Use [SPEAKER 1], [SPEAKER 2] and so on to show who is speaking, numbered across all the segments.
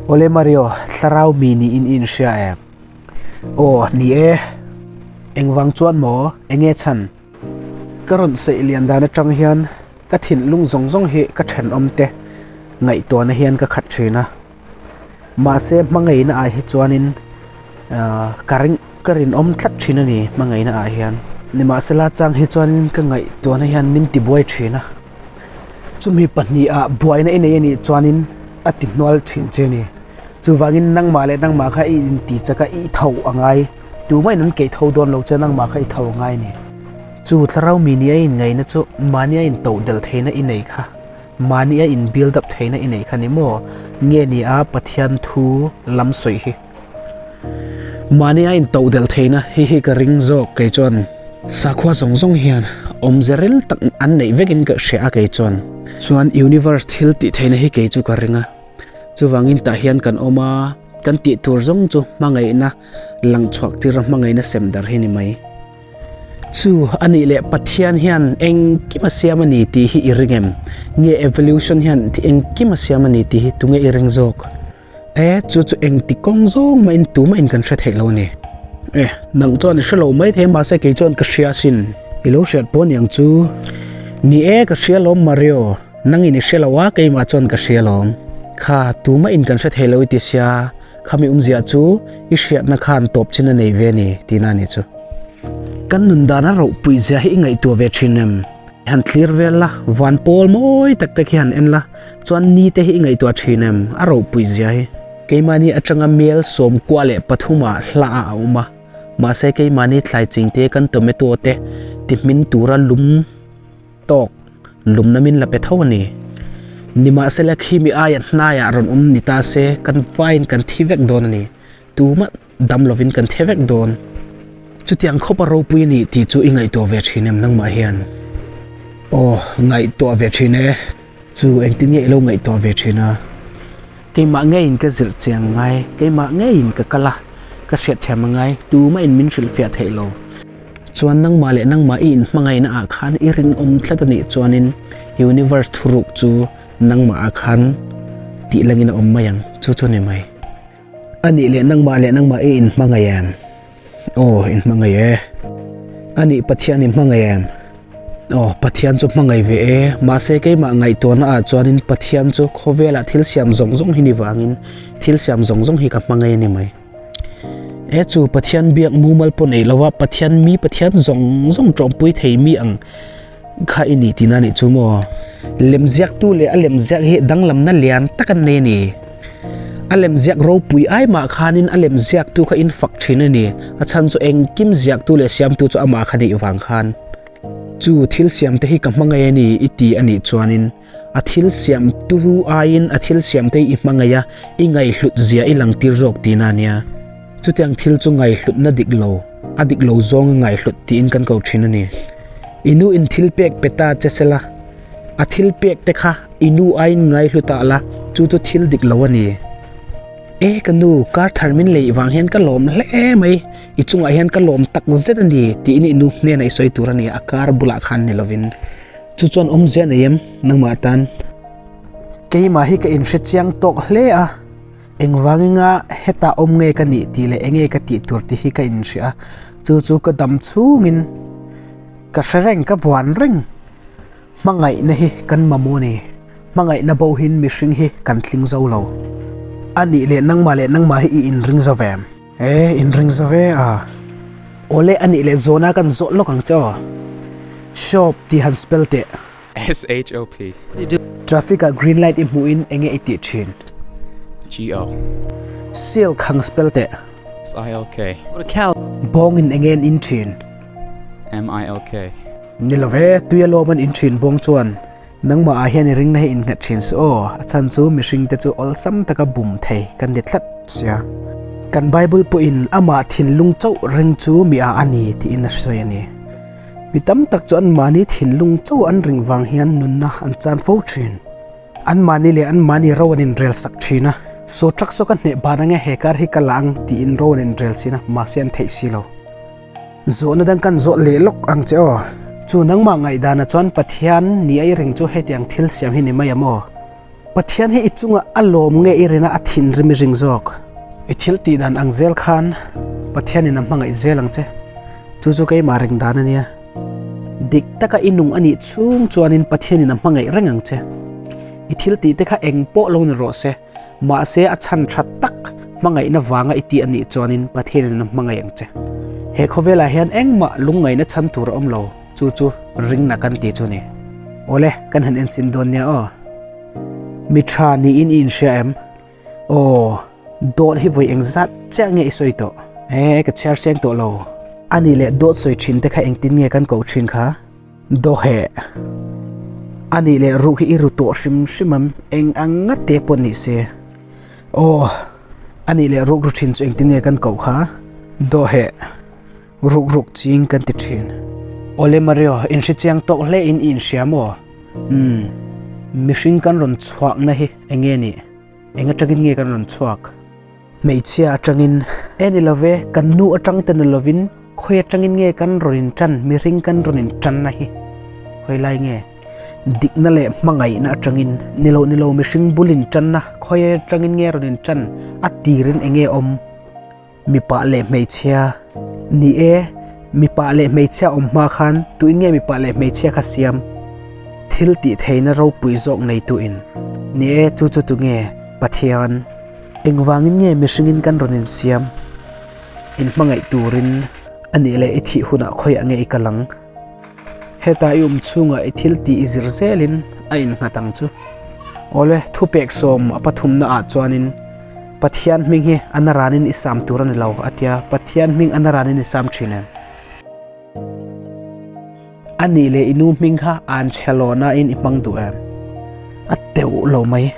[SPEAKER 1] Awle Mario, thlarau mi niin i inhria em? Aw, ni e. Engvang chuan maw? Enge chhan? Ka rawn saih lian dan atang hian ka thinlung zawng zawng hi ka thenawmte ngaihtuahna hian ka khat thin a. Mahse hmangaihna ah hi chuanin ka ring ka rinawm tlat thin a ni hmangaihna ah hian. Nimahsela chang hi chuanin ka ngaihtuahna hian min tibuai thin a. Chumi pahnihah buaina i nei a nih chuanin a ti hnual thin che a ni. Chuvangin nangmah leh nangmah kha i inti chak a, i tho a ngai. Tumahin an keih tho dawn lo che nangmah kha i tho a ngai a ni. Chu thlarau mi nia i inngaihna chu mahni a intoh del theihna i nei kha, mahni a in build up theihna i nei kha ni maw? Nge ni a Pathian thu lam sawi hi? Mahni a intoh del theihna hi hi ka ring zawk kei chuan sakhua zawng zawng hian awmze ril tak an neih vekin ka hria a kei chuan. Chuan universe thil tih theihna hi kei chu ka ring a, chuvangin tah hian kan awm a, kan tih tur zawng chu hmangaihna lang chhuak tir a hmangaihna sem dar hi ni mai. Chu a nih leh Pathian hian engkim a siam a ni tih hi i ring em? Nge evolution hian engkim a siam a ni tih hi tunge i ring zawk? E, chu chu engti kawng zawng mahin tumahin kan hre theih lo a ni. E, nang chuan i hre lo mai thei mahse kei chuan ka hria asin. I lo hriat pawh niang chu. Ni e, ka hria lawm Mario, nangin i hre lo a, keimah chuan ka hria lawm. Kha, tumahin kan hre thei lo i ti sia, khami awmzia chu i hriatna khan tawp chin a nei ve a ni tihna a ni chu. Kan nun dana rohpui zia hi i ngaihtuah ve thin em? Han thlir vel la, van pawl mawi tak te khi han en la, chuan ni te hi i ngaihtuah thin em? A ropui zia hi. Keimahni atanga mel 13 ah hla ah a awm a, mahse keimahni thlai ching te kan tomato te ti hmin tura lum tawk lumna min la pe tho a ni. Nimahsela khi mi aia hnaiah rawn awm ni ta se kan vaiin kan thi vek dawn a ni. Tumah dam lovin kan the vek dawn. Chutiang khawp a ropui a nih tih chu i ngaihtuah ve thin em nangmah hian? Aw, ngaihtuah ve thin e. Chu engtin nge i lo ngaihtuah ve thin a? Keimah ngeiin ka zirh chiang ngai, keimah ngeiin ka kal a, ka hriatthiam a ngai, tumahin min hrilhfiah theih lo. Chuan nangmah leh nangmah i inhmangaihna ah khan i rinawm tlat a nih chuanin universe thuruk chu nangmah ah khan tih langin a awm mai ang, chu chu ni mai. A nih leh nangmah leh nangmah i inhmangaih em? Aw, inhmangaih e. A nih Pathian i hmangaih em? Aw, Pathian chu hmangaih ve e. Mahse keimah ngaihtuahna ah chuanin Pathian chu khawvelah thil siam zawng zawng hi ni vangin thil siam zawng zawng hi ka hmangaih a ni mai. E chu Pathian biak mumal pawh nei lova Pathian mi Pathian zawng zawng tawmpui thei mi ang kha i nih tihna nih chu maw? Lemziaktu leh a lemziak hi danglamna lian tak an nei a ni. A lemziak ropui ai mah khanin a lemziaktu kha in fak thin a ni. A chhan chu engkim ziaktu leh siamtu chu amah kha nih vang khan. Chu thil siamte hi ka hmangaih a ni i ti a nih chuanin a thil siamtu aiin a thil siamte hi i hmangaih a, i ngaihhlut zia i langtir zawk tihna a nia. Chutiang thil chu ngaihhlutna dik lo, a dik lo zawnga ngaihhlut tiin kan ko thin a ni. I nu in thil pek pe ta che sela, a thil pek te kha i nu aiin ngaihhlut ah la, chu chu thil dik lo a ni. E ka nu, kar thar min leih vang hian ka lawm hle mai, i chungah hian ka lawm tak zet a ni tiin i nu hnenah i sawi tur a ni, a kar bulah khan ni lovin. Chu chuan awmzia nei em nangmah atan? Keimah hi ka inhre chiang tawk hle a. Engvanginga hetah awm nge ka nih tih leh enge ka tih tur tih hi ka inhria a, chu chu ka dam chhungin ka hre reng, ka vuan reng. Hmangaihna hi kan mamawh a ni, hmangaihna bohin mihring hi kan tling zo lo. A nih leh nangmah leh nangmah hi i inring zo ve em? E, inring zo ve a. Awle a nih leh zawna kan zawh lawk ang che aw. Shop tih han spell teh.
[SPEAKER 2] SHOP.
[SPEAKER 1] Traffic ah green light i hmuh in enge i tih thin?
[SPEAKER 2] GO.
[SPEAKER 1] Silk hang spell teh.
[SPEAKER 2] SILK.
[SPEAKER 1] Bawng in enge an in thin?
[SPEAKER 2] MILK.
[SPEAKER 1] Ni lo ve, tui a lawm an in thin bawng chuan nangmah ah hian i ringna hi in nghet thin suh aw, a chhan chu mihring te chu awlsam taka bum thei kan ni tlat sia. Kan Bible pawhin amah thinlung chauh ring chu mi ah a ni tiin a sawi a ni. Mi tam tak chu anmahni thinlung chauh an ring vang hian nunna an chan fo thin. Anmahni leh anmahni ro an inrel sak thin a, Saw truck saw ka hneh ban ange he car hi ka la ang tiin ro an inrel sin a, mahse an theih si lo. Zawhna dang kan zawh leh lawk ang che aw. Chu nangmah ngaihdana chuan Pathian ni a i ring chu hetiang thil siam hi ni mai a maw? Pathian hi i chungah a lawm nge i rina a thinrim i ring zawk? I thil tih dan ang zel khan Pathianin a hmangaih zel ang che. Chu chu keimah ring dan a nia. Dik taka i nung a nih chhung chuanin Pathianin a hmangaih reng ang che. I thil tih te kha eng pawh lo ni rawh se, mahse a chhan tha tak hmangaihna vanga i tih a nih chuanin Pathianin a hmangaih ang che. He khawvelah hian engmah lungngaihna chhan tur a awm lo, chu chu ringna kan tih chu a ni. Awle, kan han ensin dawn nia aw. Mi tha niin i inhria em? Aw, dawt hi vawi engzat chiah nge i sawi tawh? E, ka chhiar seng tawh lo. A nih leh dawt sawi thin te kha engtin nge kan koh thin kha? Dawheh. A nih leh ruh hi i ru tawh hrim hrim am, eng ang nga te pawh ni se. Aw, a nih leh ruk ru thin chu engtin nge kan koh kha? Dawheh. Ruk ruk ching kan ti thin. Awle Mario, inhre chiang tawk hle in i inhria maw? Umm, mihring kan rawn chhuakna hi eng nge nih? Eng atangin nge kan rawn chhuak? Hmeichhia atangin e ni love, kan nu atang te ni lovin khawi atangin nge kan rawn intan, mihring kan rawn intanna hi khawi lai nge? Dikna leh hmangaihna atangin ni lo ni lo mihring bul intanna khawi atangin nge rawn intan? A tirin eng nge awm? Mipa leh hmeichhia ni e, mipa leh hmeichhia awm hma khan tuin nge mipa leh hmeichhia kha siam? Thil tih theihna ropui zawk nei tuin ni e, chu chu tunge? Pathian. Engvangin nge mihringin kan rawn insiam? Inhmangaih turin a nih leh i thih hunah khawiah nge i kal ang? Heta i um chhungah i thil tih i zir zelin a innghat ang chu. Awle, thupek sawm a pathumna ah chuanin Pathian hming hi a naranin i sam tur a ni lo a tia, Pathian hming a naranin i sam thin em? A nih leh i nu hming kha an chhe lawna in i hmang duh em? A teuh lo mai.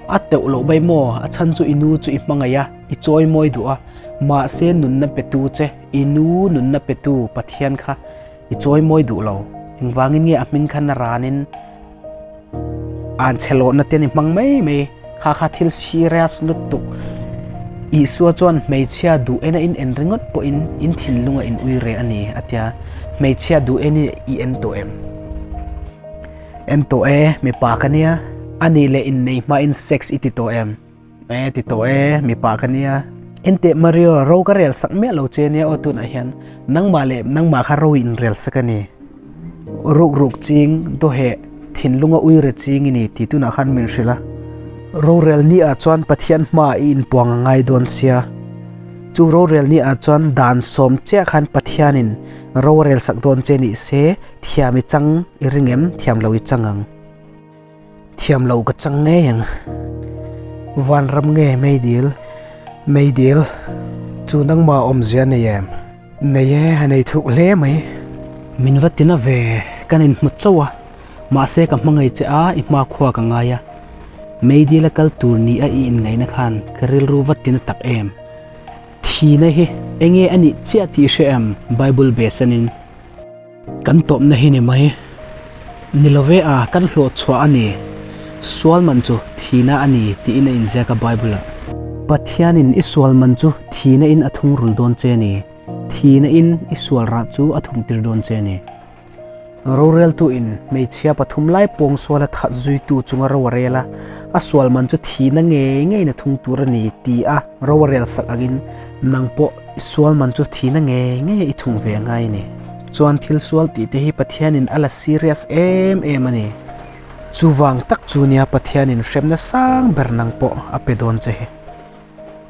[SPEAKER 1] A teuh loh mai maw? A chhan chu i nu chu i hmangaih a, i chawi mawi duh a, mahse nunna petu che I nu nunna petu Pathian kha i chawi mawi duh lo. Engvangin nge a hming kha na ranin an chhe lawhna te an i hmang mai mai. Kha kha thil serious lutuk. Isua chuan hmeichhia duh ena in en ringawt pawhin in thinlunga in ui reh a ni a tia. Hmeichhia duh en i en tawh em? En tawh e, mipa ka nia. A nih leh innei hmain sex i ti tawh em? E ti tawh e, mipa ka nia. Enteh Mario, ro ka rel sak miah lo che nia aw tunah hian. Nangmah leh nangmah kha ro in rel sak a ni. Ruk ruk ching, dawheh, thinlunga uire ching i ni tih tunah khan min hrilh a. Rorel ni ah chuan Pathian hmaah i inpuang a ngai dawn sia. Chu rorel ni ah chuan dan sawm chiah khan Pathianin ro a rel sak dawn che nih se, thiam i chang i ring em? Thiam lo i chang ang. Thiam lo ka chang ngei ang. Vanram nge meidil? Meidil chu nangmah awmzia nei em? Nei e, a nei thuk hle mai. Min va tina ve, kan inhmu chauh a, mahse ka hmangaih che a, i hmakhua ka ngai a. Meidil a kal tur ni a i inngaihna khan ka rilru va tina tak em? Thina hi enge a nih chiah tih hre em? Bible besanin. Kan tawpna hi ni mai. Ni love a, kan hlawh chhuah a ni. Sual man chu thihna a ni tiin a inziak a Bible ah. Pathianin i sual man chu thihna in a thungrul dawn che a ni. Thihna in i sual rah chu a thungtir dawn che a ni. Roreltu in hmeichhia pathum lai pawng suala that zuitu chunga ro a rel a, a sual man chu thihna ngei ngeiin a thung tur a ni ti a ro a rel sak angin nang pawh I sual man chu thihna ngei ngei i thung ve ngai a ni. Chuan thil sual tih te hi Pathianin a la serious em em a ni. Chuvang tak chu nia Pathianin hremna sang ber nang pawh a pe dawn che hi.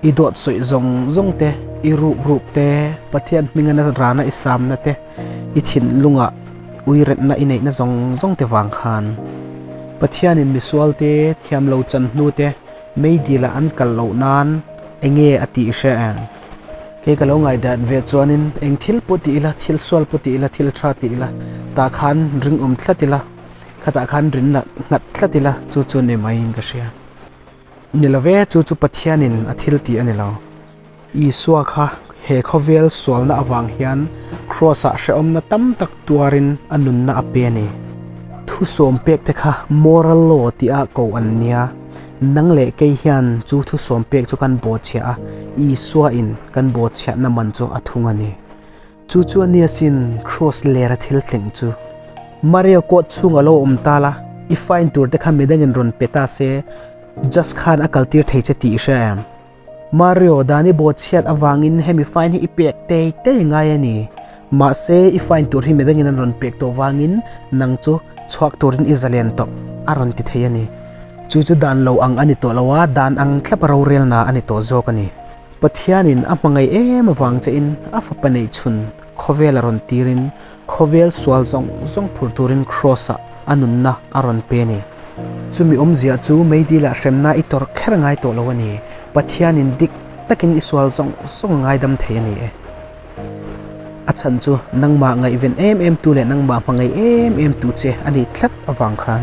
[SPEAKER 1] I dawt sawi zawng zawng te, i ruk ruk te, Pathian hminga na rana i samna te, i thinlunga uiretna i neihna zawng zawng te vang khan Pathianin misual te, thiamlo chan hnu te, Meidil ah an kal loh nan enge a tih hre em? Kei ka lo ngaihdan ve chuanin eng thil pawh ti ila, thil sual pawh ti ila, thil tha ti ila, tah khan ring awm tlat ila, khatah khan rin lah nghat tlat ila chu chu ni maiin ka hria. Ni lo ve, chu chu Pathianin a thil tih a ni lo. Isua kha he khawvel sualna avang hian Kraws ah hrehawmna tam tak tuarin a nunna a pe a ni. Thusawm pek te kha moral law tih a ko an nia. Nang leh kei hian chu thusawm pek chu kan bawhchhiah a, Isua in kan bawhchhiahna man chu a thung a ni. Chu chu a nia sin Kraws lera thil thleng chu. Maria kawt chhung a lo awm ta la. I fine tur te kha midangin rawn pe ta se, judge khan a kaltir thei che tih i hria em? Mario, dan i bawt chhiat avangin hemi fine hi i pek tei tei ngai a ni. Mahse, i fine tur hi midangin an rawn pek tawh vangin nang chu chhuak turin i zalen tawh a rawn ti thei a ni. Chu chu dan lo ang a ni tawh lo a, dan ang thlap a rorelna a ni tawh zawk a ni. Pathianin a hmangaih em avang chein a fapa neih chhun khawvel a rawn tirin khawvel sual zawng zawng phur turin Kraws-ah a nunna a rawn pe a ni. Chumi awmzia chu meidilah hremna i tawrh kher ngai tawh lo a ni. Pathianin dik takin i sual zawng zawng a ngaidam thei a ni e. A chhan chu nangmah ngaihven em em tu leh nangmah hmangaih em em tu che a ni tlat avang khan.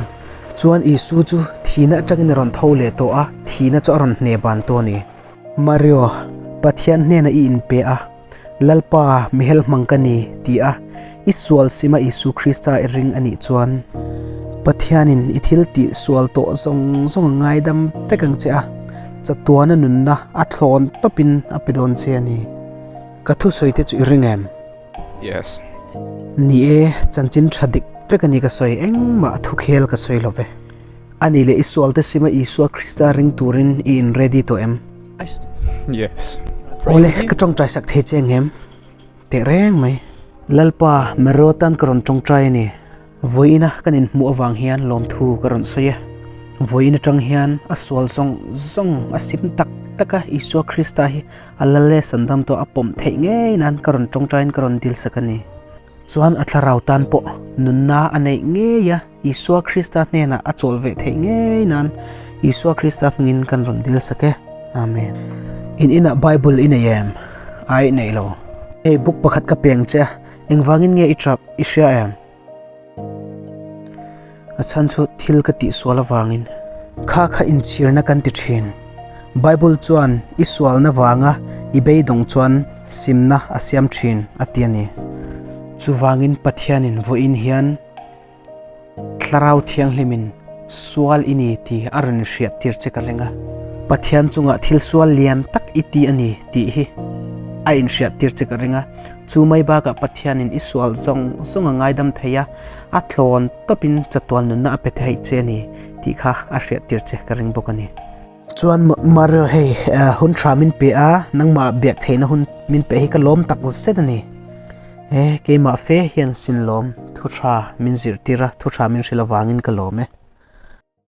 [SPEAKER 1] Chuan Isu chu thihna atangin a rawn tho leh tawh a, thihna chu a rawn hne ban tawh a ni. Mario, Pathian hnena i inpe a, Lalpa, mihel hmang ka ni, ti a, i sual sima Isu Krista i ring a nih chuan, Pathianin i thil tih sual tawh zawng zawng a ngaidam vek ang che a, chatuana nunna a thlawn tawpin a pe dawn che a ni. Ka thusawi te chu i ring em?
[SPEAKER 2] Yes.
[SPEAKER 1] Ni e, chanchin tha dik vek a ni ka sawi, engmah thukhel ka sawi lo ve. A nih leh i sualte sima Isua Krista ring turin i in ready tawh em?
[SPEAKER 2] Yes.
[SPEAKER 1] Awle, ka tawngtai sak thei che ang em? Teh reng mai. Lalpa, Mero tan ka rawn tawngtai a ni. Vawiina kan inhmuh avang hian lawmthu ka rawn sawi a. Vawiin atang hian a sual zawng zawng a sim tak tak a, Isua Krista hi a lal leh sandam tawh a pawm theih ngei nan ka rawn tawngtaiin ka rawn dil sak a ni. Chuan a thlarau tan pawh nunna a neih ngei a, Isua Krista hnenah a chawl ve theih ngei nan Isua Krista hmingin kan rawn dil sak e. Amen. In inah Bible i nei em? Ai nei lo. Hei book pakhat ka peng che a, engvangin nge i trap i hria em? A chhan chu thil ka tihsual avangin kha kha inchhirna kan ti thin. Bible chuan i sualna vanga i beidawng chuan simna a siam thin a ti a ni. Chuvangin Pathianin vawiin hian Thlarau Thianghlimin sual i ni tih a rawn hriattir che ka ring a. Pathian chungah thil sual lian tak i ti a ni tih hi a inhriattir che ka ring a. Chu mai bakah Pathianin i sual zawng zawng a ngaidam thei a, a tlawn tawpin chatuan nunna a pe theih che a ni tih kha a hriattir che ka ring bawk a ni. Chuan Mario hei hun tha min pe a, nangmah biak theihna hun min pe hi ka lawm tak zet a ni. E keimah fe hian sin lawm thu tha min zirtir a, thu tha min hrilh avangin ka lawm e.